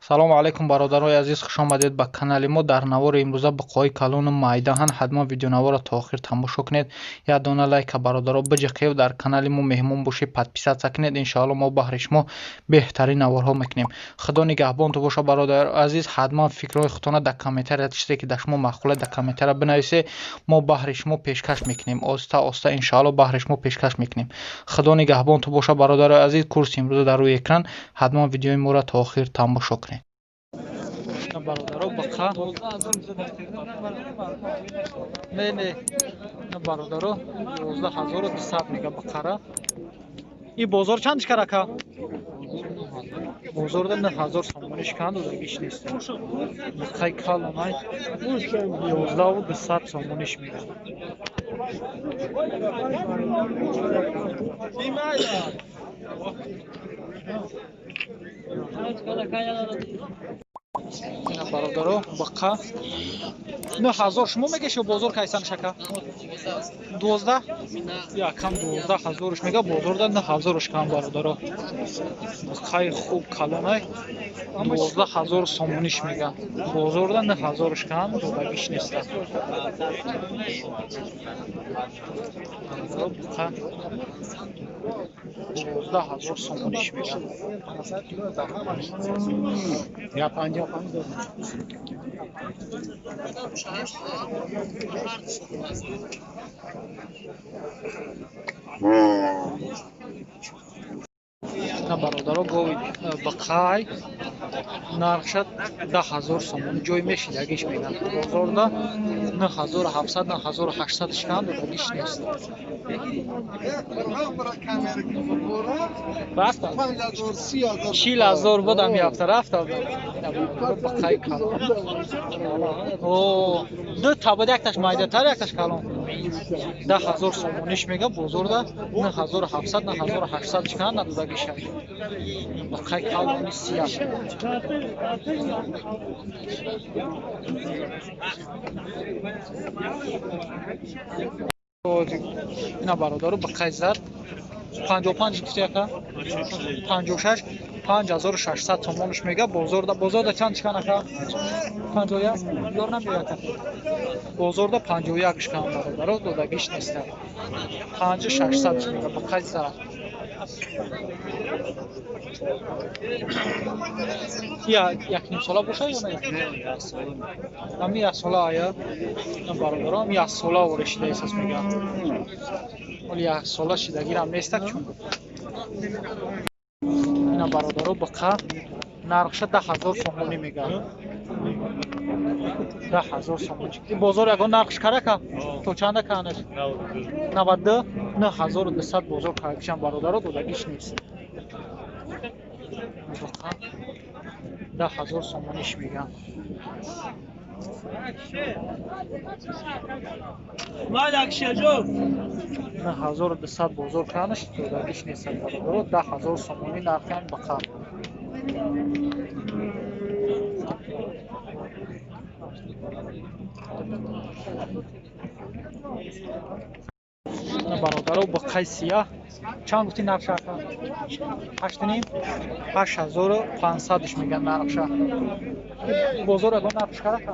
Салому алайкум, бародарои азиз, хуш омадед ба канали мо. Дар навори имрӯза буқои калону майдаҳан. Ҳатман видеонаворро то охир тамошо кунед. Як дона лайка, бародаро, биҷиқев. Дар канали мо меҳмон бошед, подписаться кунед. Иншоалло, мо баҳри шумо беҳтарин наворҳо мекунем. Худо нигаҳбонту боша, бародари азиз. Ҳатман фикрҳои худтона дар комментария, чизе ки дар шумо маъқуле, дар комментария бинависед. Мо баҳри шумо пешкаш мекунем. Оста оста, иншоалло, баҳри шумо пешкаш мекунем. Худо нигаҳбонту боша, бародарои азиз. Курси имрӯза дар рӯи экран. Ҳатман видеои моро то охир тамошо кунед. Бародаро, бақа не, не, бародаро, 11 200 мега бақара. И бозор чанд шикар, ака? Бозорда 9000 сомонӣ шикан додагиш нест. Бақаи калонай 11 200 сомониш мега. Ина, бародаро, бақа 9000 шумо мегеш ё бозор кайсан шака? 12 якам 12 ҳазорш мега, бозорда 9000-ш кам. Бародаро, бақаи хуб калонай 12 000 сомониш мега, бозорда 9000-ш кам додагиш неста. Бақа 12 000 сомониш мега. Я 55 дорам. На, бародаро, гови бақай нархша 10 000 сомон ҷой мешидагиш меган, бозорда 9700, 9800 шикан додагиш нест. Рафта 40 000 будам, ҳафта рафта. Бақай калон ду та буд, якташ майдатар, якташ калон. 10 000 сомониш мега, бозорда 9700, 9800 шикан надодагиша. Бақай калони сия. Ина, бародару, бақай зад 55 гуфти, яка? 56, 5600 сомонш мега. Бозорда чанд шикан, ака? 51 ёр намеяка. Бозорда 51 шикан, бародаро, додагиш неста. 5600 мега бақай зад. Я як нимсола боша ё не? Ами як сола ая? Бародарам, як сола оре шида эҳсос мегам. Оли як сола шидагирам нестак чун. Ина, бародаро, бақа нархша 10 000 сомонӣ мегам. 10 000 сомонӣ. Бозор ягон нархш карака? То чанда канаш? 92, 9200 бозор каракишам, бародаро, додагиш нест. Бақа 10 000 сомониш мегам. 9200 бозор канаш додагиш нест, бародаро, 10 000 сомонӣ нархи бақа. Бародаро, бақаи сияҳ чанд гуфти нархша, ака? Ҳашту ним, 8500-ш меган нархша. Бозор ягон нархш карака?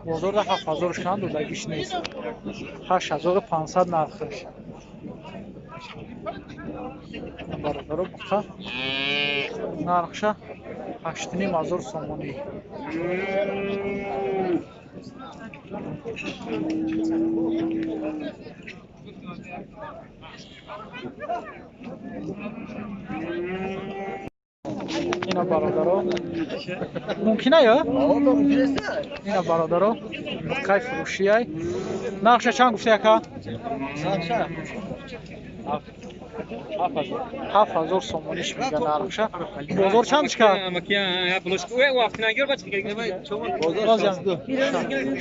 Бозорда 7000-ш кан додагиш нест. 8500 нархш. Бародаро, бақа нархша 8500 сомонӣ. Ина, бародаро, мумкина ё? Ина, бародаро, бақай фурӯшияй. Нархша чанд гуфти, ака? 7000 сомониш мега нархша. Бозор чанд шикар?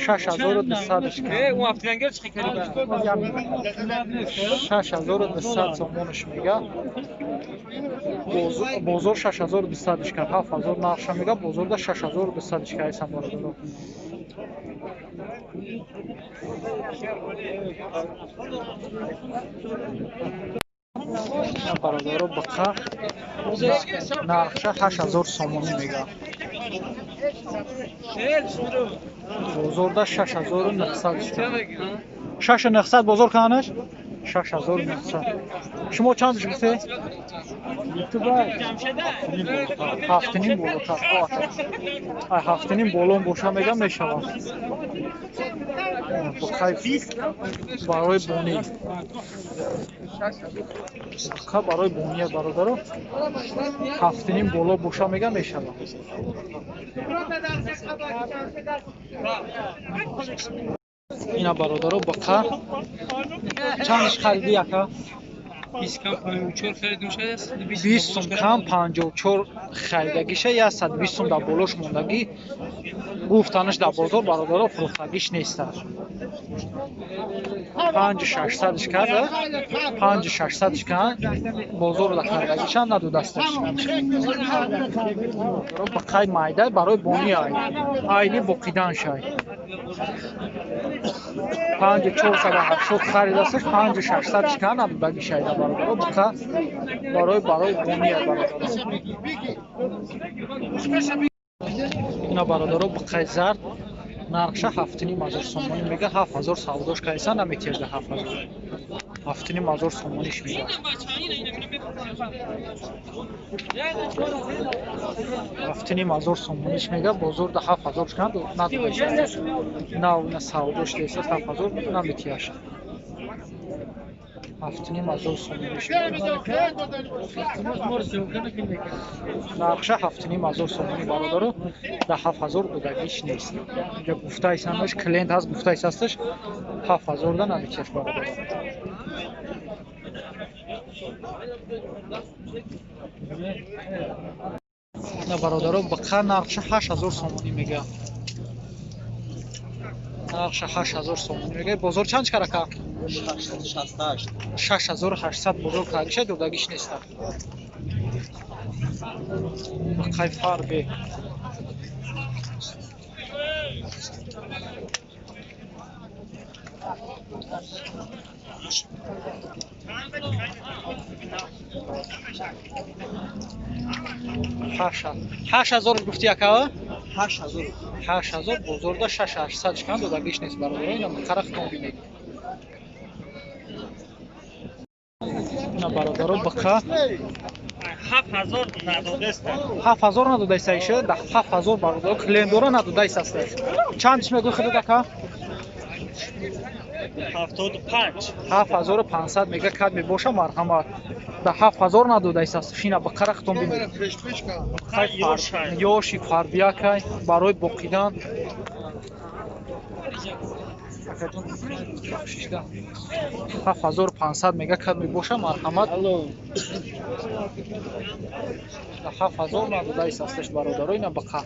6200 6200 сомониш мега. Бозор 6200 шикар, 7000 нархша мега, бозорда 6200 шикар айсан, бародаро. Бародаро буқа нархша 8000 сомонӣ мега. Бозорда 6900 шуд. 6900 бозор канаш? 6900. Шумо чанд гуфте? 7.5 болотар. Ай 7.5 болон боша мега мешавад. Буқай барои бонӣ. Буқа барои бония бародаро 7.5 боло боша мега мешавад. Ина бародаро буқа чандаш хариди яка? 20 кам 54 харидум шуда 20 сум кам 54 харидагиша 120 сум дар болош мондагӣ гуфтанаш дар бозор бародаро фурӯхтагиш нест. 5600 карда 5600 кан бозор да харидагиша надодасташ. Буқай майда барои бонӣ ай. Айни боқидан шай. 5480 харидасташ 5600 кан надодагиш айда бародаро буқа барои бонӣ ай бародаро. Ина бародаро буқай зард нархша 7500 сомонӣ мега 7000 савдош кайса наметирда 7000. 7500 сомониш мега. 7500 сомониш мега бозорда 7000 шкан надода. Нав ина савдош деса 7000 наметияш. 7500 сомониш мега. Нархша 7500 сомонӣ бародаро да 7000 додагиш нест. Инҷа гуфтаисанаш клиент ҳаст гуфтаис ҳасташ 7000 да наметияш бародаро. На бародаро буқа нархша 8000 сомонӣ мега. Нархша 8000 сомонӣ мега. Бозор чанд карака? 6800 бозор кардиша додагиш нест. Буқай фарбе. 8000 гуфти яка? 8000. 8000 бозорда 6800 шкан додагиш нест бародаро. Ина муқара хитон бинед. Ина бародаро буқа 7000 надодаст. 7000 надодаист айша? Да 7000 бародаро клиентдора надодаист аст. Чандиш мегӯй худат ака? 75. 7500 мега кад мебоша марҳамат. Да 7000 надодаист аст. Шина буқара хитон бинед. Ёши фарбиякай барои боқидан. 7500 мега кад мебоша марҳамат. 7000 надодаист асташ бародаро ина буқа.